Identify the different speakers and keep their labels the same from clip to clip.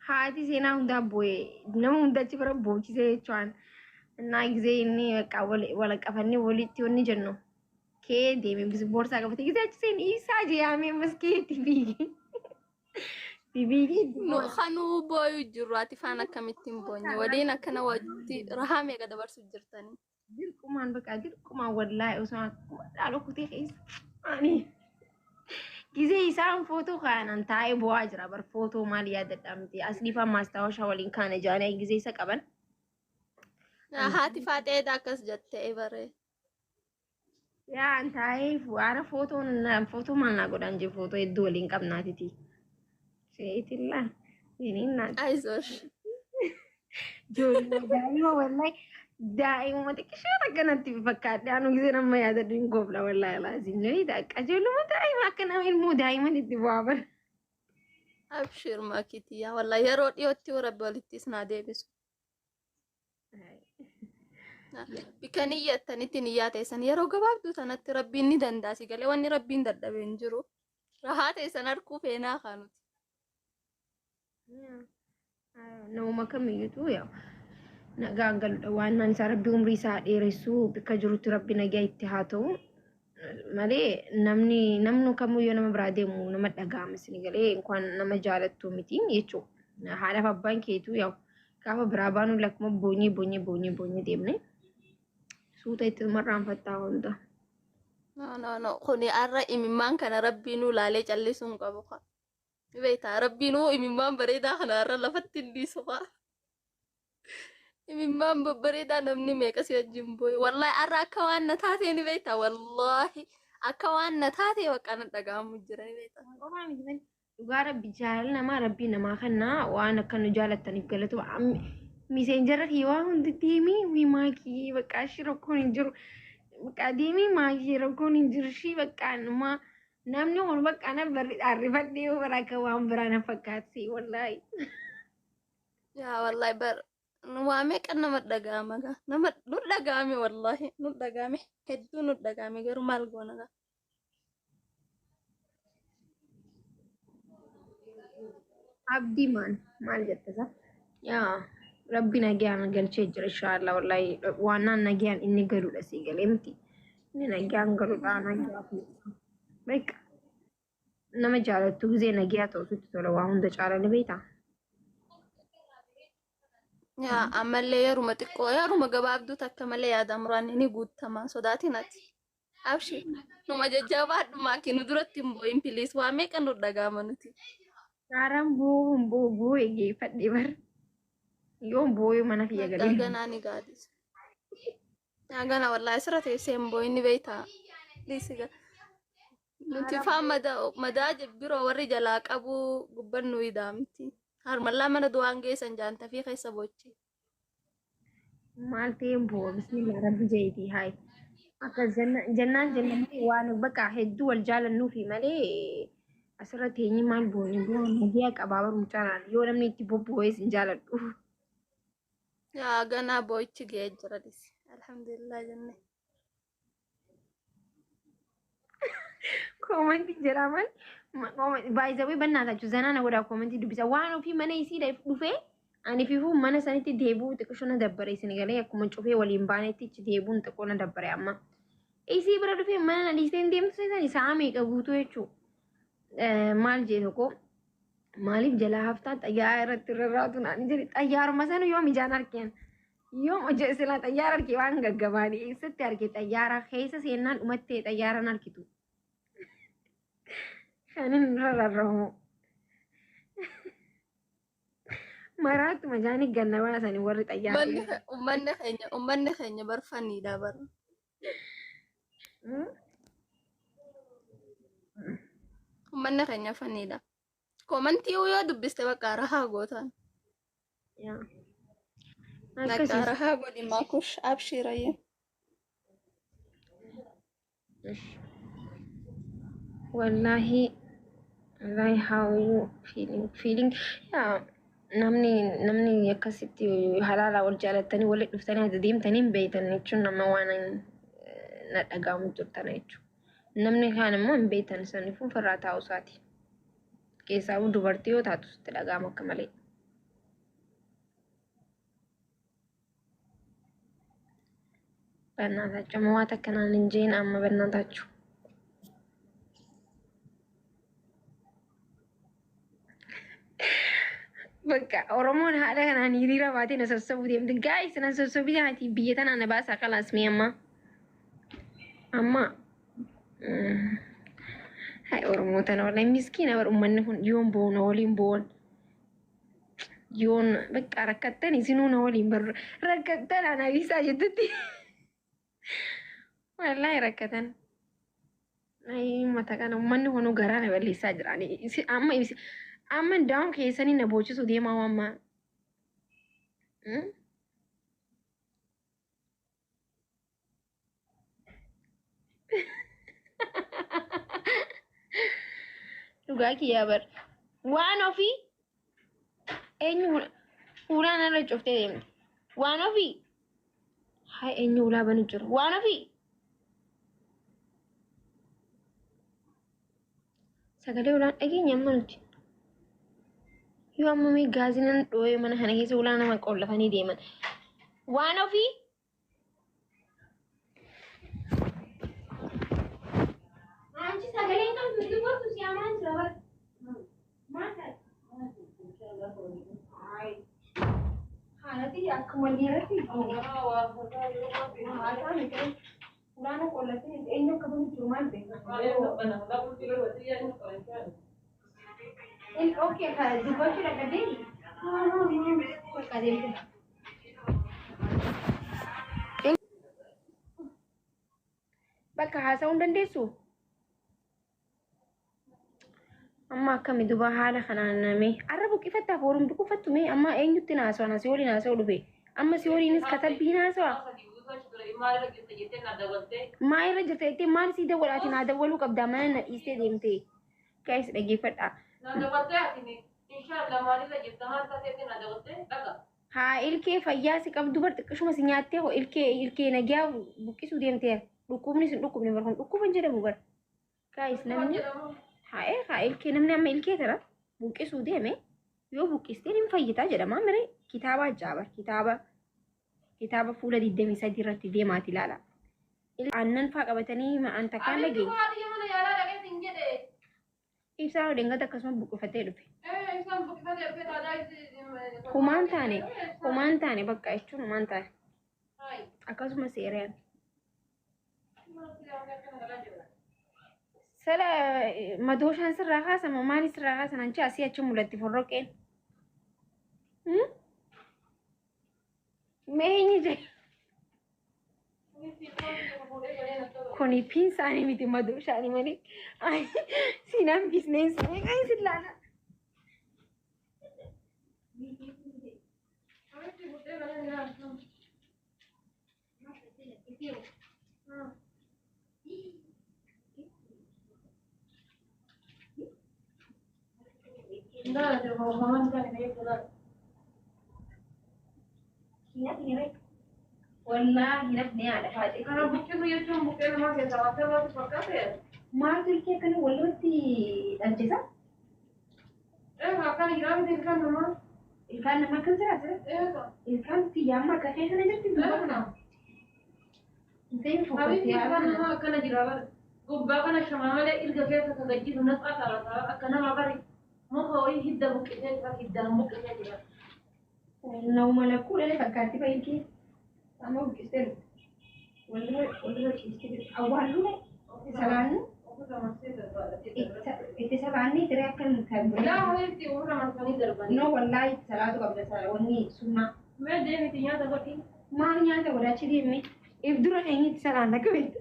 Speaker 1: Haati seenaa hundaa boo'e nama hunda achi bira boochisee jechuun. Innaa gisee inni bakka wal qabannee walitti wanni jennu kee deeme boorsaa qabate gisee achi seen isaa jeeyamee maskii itti fiige. Itti fiigee itti
Speaker 2: Nu
Speaker 1: boo'e.
Speaker 2: kanuu booyu jirru ati faan akkamitti hin boonye waliin akkana wajji rahaa meeqa dabarsu jirtanii.
Speaker 1: Dirqumaan bakka dirqumaan wallaahi osoo akkuma dhaala kutee keessa ani gisee isaan footoo kaanan taa'ee bo'aa jira bar footoo maal yaadadha miti asliifaa maastaawashaa waliin kaana jaanii gisee isa qaban.
Speaker 2: Haati faaxeedha akkas jettee bare.
Speaker 1: Yaa an taa'ee waara footoon footoo maal naa godhan jee footoo hedduu waliin qabnaatiti. Seetillaa yeniin naati.
Speaker 2: Ayizoosh.
Speaker 1: Ijoollee daa'ima wallahi daa'imuma xiqqishoo akkanatti fakkaadhe anu gisee nama yaadadhu hin goofla wallahi laazim ni dhaqa ijoolluma daa'ima akka nama ilmoo daa'iman itti bu'aa bara.
Speaker 2: Abshir makitiyaa wallahi yeroo dhiyootti rabbi walitti isin haa deebisu. Bikka niyyattanitti niyyaa teessan yeroo gabaabduu tanatti rabbiin ni danda'a si galee wanni rabbiin dadhabe hin jiru. Rahaa teessan arguu feenaa kaa nuti.
Speaker 1: Nama kamiyyuutu yaa nagaan galudha waan naan isaa rabbi umrii isaa dheeressuu bikka jirutti rabbi nagaa itti haa ta'u malee namni namnu kamiyyuu nama biraa deemu nama dhaga'ama isin galee inkwaan nama jaalattu miti jechuudha. Haadhaaf abbaan keetu yaa gaafa biraa baanu lakkuma boonyee boonyee boonyee boonyee deemne suuta itti marraanfattaa hunda.
Speaker 2: No no no kuni har'a imimmaan kana rabbiinuu laalee callisuu hin qabu kaa. Beektaa rabbiinuu imimmaan bareedaa kana har'a lafatti hin dhiisu kaa. Imimmaan babbareedaa namni meeqa si wajjin boo'e. Wallaahi har'a akka waan na taatee ni beektaa wallaahi akka waan na taatee bakka na dhaga'amu jira ni beektaa.
Speaker 1: Qofaa miti malee dhugaa rabbi jaalala namaa rabbii namaa kennaa waan akka nu jaalattaniif galatu miseenjara kiyya waan hundi deemii wii maakii bakka ishii rakkoon hin jiru bakka deemii maakii rakkoon hin jiru ishii bakka numaa namni kun bakka na barri dhaarrifadhee yoo bara akka waan biraa na fakkaatsi wallaahi.
Speaker 2: Yaa wallaahi bar waa meeqa nama dhaga'ama gaa nama nu dhaga'ame wallaahi nu dhaga'ame hedduu nu dhaga'ame garuu maal goona gaa.
Speaker 1: Abdii maal maal jette isa? Yaa rabbi nagaan galchee jira inshaallah wallaahi waan naan nagaan inni galudha sii galee miti. Inni nagaan galudha nagaa fi beeka nama jaalattu gisee nagaa ta'u sitti tola waa hunda caala ni beektaa.
Speaker 2: Yaa ammallee yeruma xiqqoo yeruma gabaabduu takka malee yaada muraan ni guutama sodaatin ati. Abshir numa jajjabaadhu maakii nu duratti hin boo'in piliis waa meeqa nu dhaga'ama nuti.
Speaker 1: Saaraan boo'uun boo'u boo'ee geeffadhe bar. Yoon boo'ee mana kiyya
Speaker 2: Bakka
Speaker 1: galee.
Speaker 2: ganaa ni gaadisa. Yaa gana wallaahi asirra teessee hin boo'in ni beektaa. Dhiisi gaa. Nuti faan madaa madaa biroo warri jalaa qabu gubban nu idaamti. Harmallaa mana du'aan geessan jaantafii keessa boochi.
Speaker 1: Maal ta'een boo'a bismillah rabbi jeetii hayi. Akka jennaan jennaan waan bakka hedduu wal jaalannuufi malee asirra teenyee maal boone boo'a nagaa qabaa baru mucaanaan yoo namni itti bobboo'es hin jaaladhu.
Speaker 2: Yaa ganaa boo'ichi ga'ee jira dhisi. Alhamdulillah jenne.
Speaker 1: Koomantii jedhaa maal baay'isawee bannaa tachu zanaa na godhaa koomantii dubbisa waan ofii mana isii dhufee ani fifuu mana sanitti deebi'uu xiqqoo na dabbare isin galee akkuma cufee waliin baanetti ichi deebi'uun xiqqoo na dabbare amma. Isii bira dhufee mana na dhiistee hin deemtu seetan sa'a meeqa guutuu jechuu maal jee tokko maaliif jalaa haftaa xayyaara irratti rarraatu naan jedhe xayyaaruma sana yoom ijaan arkeen yoom hojii silaa xayyaara arke waan gaggabaadhe eessatti arge xayyaara keessa seennaan dhumattee xayyaaraan arkitu. Kanin rarramu. Maraatuma jaanii ganna baasanii warri xayyaara.
Speaker 2: Uummanni keenya uummanni keenya barfaniidha bara. Uummanni keenya faniidha. Koomantii yoo dubbiste bakka rahaa gootan. Bakka
Speaker 1: Akkasii.
Speaker 2: rahaa godhi maakush abshirayyee.
Speaker 1: Wallahi wallahi how you feeling feeling yaa namni namni akkasitti halaala wal jaalattanii walitti dhuftanii ati deemtanii hin beektan jechuun nama waan na dhaga'amu jirtana jechuudha. Namni kaan immoo hin beektan saniifuu ofirraa taa'u isaati. Keessaa dubartii yoo taatu sitti dhaga'ama akka malee. በእናታችሁ መዋት akkanaan hin jeen amma በእናታችሁ በቃ Oromoon haala kanaan hiriira baatee na sossobuu deemti. Gaayis na sossobinaati biyya tanaa na baasaa kalaas mee amma. Amma hai Oromoo tana wallahi miskiina bar uummanni kun yoon boona waliin boon. Yoon bakka rakkattan isinuu na waliin bar rakkattan ana bisaa jettutti. Wallahi rakkatan. Ay uummata kana uummanni kun garaa na balleessaa jira. Amma amma daa'um keessanii na boochisuu deemaa amma. Dhugaa kiyyaa bar. Waan ofii eenyu fuulaan irra cuftee deemte. Waan ofii haa eenyu ulaa banu jiru. Waan ofii sagalee ulaan dhageenya amma nuti. Yoo amma mee gaazinan dhooyee mana kana keessa ulaa nama qollafanii deeman. Waan ofii Anchi sagaleen qabdu dubbatu si amaan jira bar. Maal taate? Haalati akkuma dhiiratti haasaa miti. Ulaana qollattee eenyu akka banu jiru maal beekna? Okay, dubbachuu dadhabdee? Bakka deemte. Bakka haasa'uu hin dandeessu? Amma akkami duba haala kanaan namee arra buqqifattaaf horuun buqqifattu mee amma eenyutti naasawaa na si waliin haasa'uu dhufe amma si waliinis katabbii naasawaa maa irra jirta jettee maal sii dawwalaati naa dawwaluu qabdaa mana na dhiistee deemte gaa'is dhaggeeffadhaa. Haa ilkee fayyaa si qabdu bar xiqqishuma si nyaattee hoo ilkee ilkee nagiyaa buqqisuu deemtee dhukkubni sin dhukkubne bar kun dhukkuba hin jedhamu bar gaa'is namni haa haa ilkee namni amma ilkee tara buqqisuu deeme yoo buqqisteen hin fayyitaa jedhama mire kitaaba ajaa'aba kitaaba kitaaba fuula 23 irratti deemaati ilaala. Aannan faa qabatanii ma'aan takkaan dhageenye. Ibsaa dhengata akkasuma buqqifatee dhufe. Humaan taane humaan taane bakka jechuun humaan taane akkasuma seeraan. Sala madooshaan sirraa kaasama maali sirraa kaasan anchi asii achi mul'atti forroqeen. Mee eenyu jedhe? Kuni piinsaanii miti madooshaanii malee. Siinaan biizineensi meeqa isin laala? Wallaahi nafni haadha faate. Maaltu ilkee akkana walirratti dhalchisa? Ilkaan namaa akkam jira asirratti? Ilkaan tiyyaa amma akka kee kana jirti duuba. Intain fokkotti haala.
Speaker 2: Gubbaa kana shamaa malee ilga keessa ka gajjiru nafaa ta'a akka nama bari muka wayii hidda buqqisee jira hiddaan buqqisee jira.
Speaker 1: Nama lakkuu dhalee fakkaatti fayyadee. Amma buqqistee walirra walirra ciistee awwaalluu salaannu itti salaanni tiree akka kan
Speaker 2: Laa ho'itti ofirra marsanii darbanii.
Speaker 1: No wallaahi itti salaatu qabda wanni sunnaa.
Speaker 2: Mee deemiti nyaata godhi.
Speaker 1: Maal nyaata godhachi deemne if dura keenya itti salaan akka beektu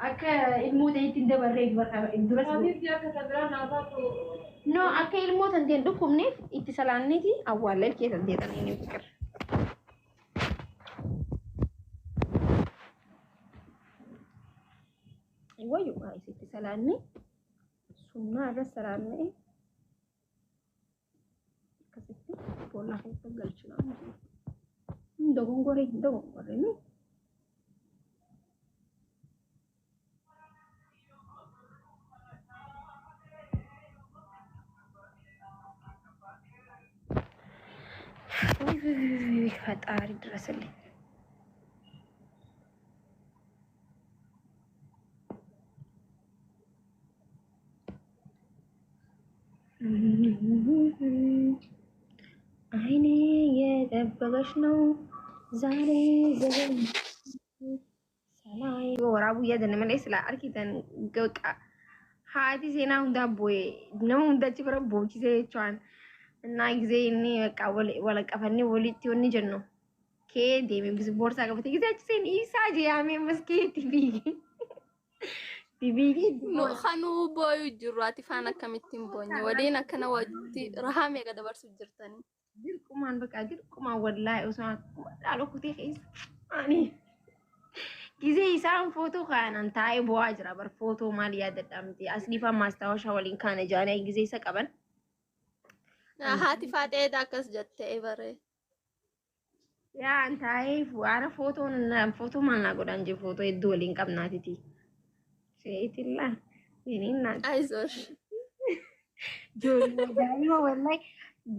Speaker 1: akka ilmoo ta'etti hin dabarree if dura.
Speaker 2: Habiibti akka sabiraa naafaatu.
Speaker 1: No akka ilmoo tanteen dhukkubneef itti salaanneeti awwaalla ilkee tantee taneen fikir. Wayyu itti salaanne sunnaa irra salaanne akkasitti boolla keessa galchina. Hin dogongoree hin dogongoree nu. ፈጣሪ ድረስልኝ። እየጠበቀች ነው ዛሬ ዘገን ሰላይ waraabuu yaadanne malee silaa argitan gaqa haati seenaa hundaa boo'ee nama hunda achi bira boochisee jechuun እና ጊዜ inni በቃ walaqafannee walitti wanni jennu kee deeme boorsaa qabate ጊዜ achi seen isaa jeeyamee maskeetti fiigee fiigee.
Speaker 2: Nu kanuu booyuu jirru ati faan akkamittiin boonye waliin akkana wajji rahaa meeqa dabarsuuf jirtanii.
Speaker 1: Dirqumaan በቃ dirqumaan wallaahi osoo akkuma dhaaloo kutee keessa ani ጊዜ isaan footoo kaanan taa'ee bu'aa jira bar footoo maal yaadadha miti asliifaa maastaawashaa waliin kaane jaanii ጊዜ isa qaban.
Speaker 2: Haati faaxeedha akkas jettee bare.
Speaker 1: Yaa an taa'ee waara footoon footoo maal naa godhan jee footoo hedduu waliin qabnaatiti. Seetillaa yeniin
Speaker 2: አይዞሽ.
Speaker 1: Ijoollee daa'ima wallahi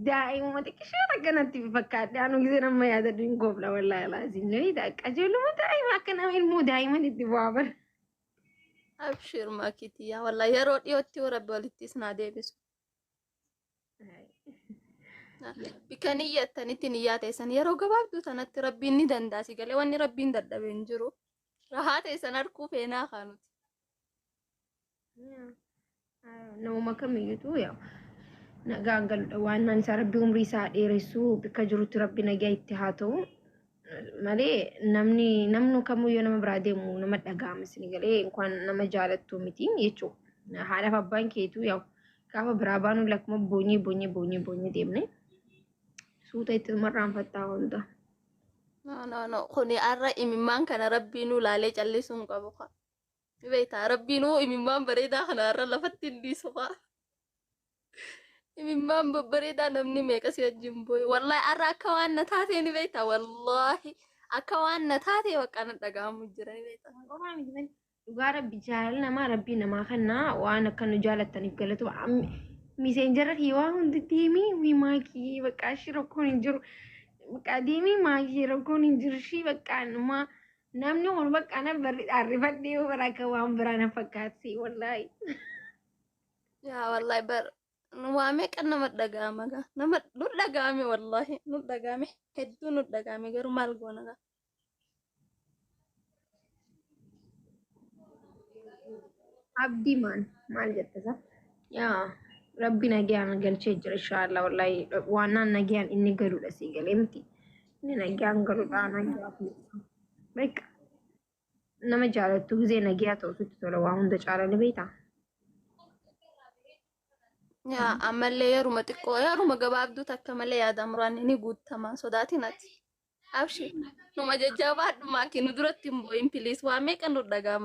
Speaker 1: daa'imuma xiqqishee akkanatti fakkaadhe anu gisee nama yaadadhu hin goofna wallahi laazim ni qajeeluma daa'ima akka nama ilmoo daa'imman itti bu'aa bara.
Speaker 2: Abshir makitiya wallahi yeroo dhiyootti rabbi walitti isin haa deebisu. Bikka niyyattanitti niyyaa teessan yeroo gabaabduu sanatti rabbiin ni danda'a si galee wanni rabbiin dadhabe hin jiru. Rahaa teessan harkuu feenaa kaanuti.
Speaker 1: Namuma kamiyyuutu yaa nagaan galudha waan naan isaa rabbi umrii isaa dheeressuu bikka jirutti rabbi nagaa itti haa ta'u malee namni namni kamiyyuu nama biraa deemu nama dhaga'ama isin galee inkwaan nama jaalattu miti jechuudha. Haadhaaf abbaan keetuu yaa gaafa biraa baanu lakkuma boonyee boonyee boonyee boonyee deemne suuta itti marraanfattaa hunda.
Speaker 2: No, no, no, kuni har'a imimmaan kana rabbiinuu laalee callisuu hin qabu. Beektaa rabbiinuu imimmaan bareedaa kana har'a lafatti hin dhiisu. Imimmaan babbareedaa namni meeqa si wajjin boo'e. Wallaahi har'a akka waan na taatee ni beektaa wallaahi akka waan na taatee bakka na dhaga'amu jira ni beektaa.
Speaker 1: Qofaa miti malee dhugaa rabbi jaalala namaa rabbii namaa kennaa waan akka nu jaalattaniif galatu miseenjara kiyya waan hundi deemii wii maakii bakka ishii rakkoon hin jiru bakka deemii maakii rakkoon hin jiru ishii bakka numaa namni kun bakka na barri dhaarrifadhee bara akka waan biraa na fakkaatsi wallaahi.
Speaker 2: Yaa wallaahi bar waa meeqa nama dhaga'ama gaa nama nu dhaga'ame wallaahi nu dhaga'ame hedduu nu dhaga'ame garuu maal goona gaa.
Speaker 1: Abdii maal maal jette sa? Yaa rabbi nagaan galchee jira inshaallah wallaahi waan naan nagaan inni galuudha sii galee miti inni nagaan galuudha nagaa beeka nama jaalattu gisee nagaa ta'u sitti tola waa hunda caala ni beektaa.
Speaker 2: Yaa ammallee yeruma xiqqoo yeruma gabaabduu takka malee yaada muraan ni guutama sodaatin ati. Abshir numa jajjabaadhu maakii nu duratti hin boo'in please waa meeqa nu dhaga'ama.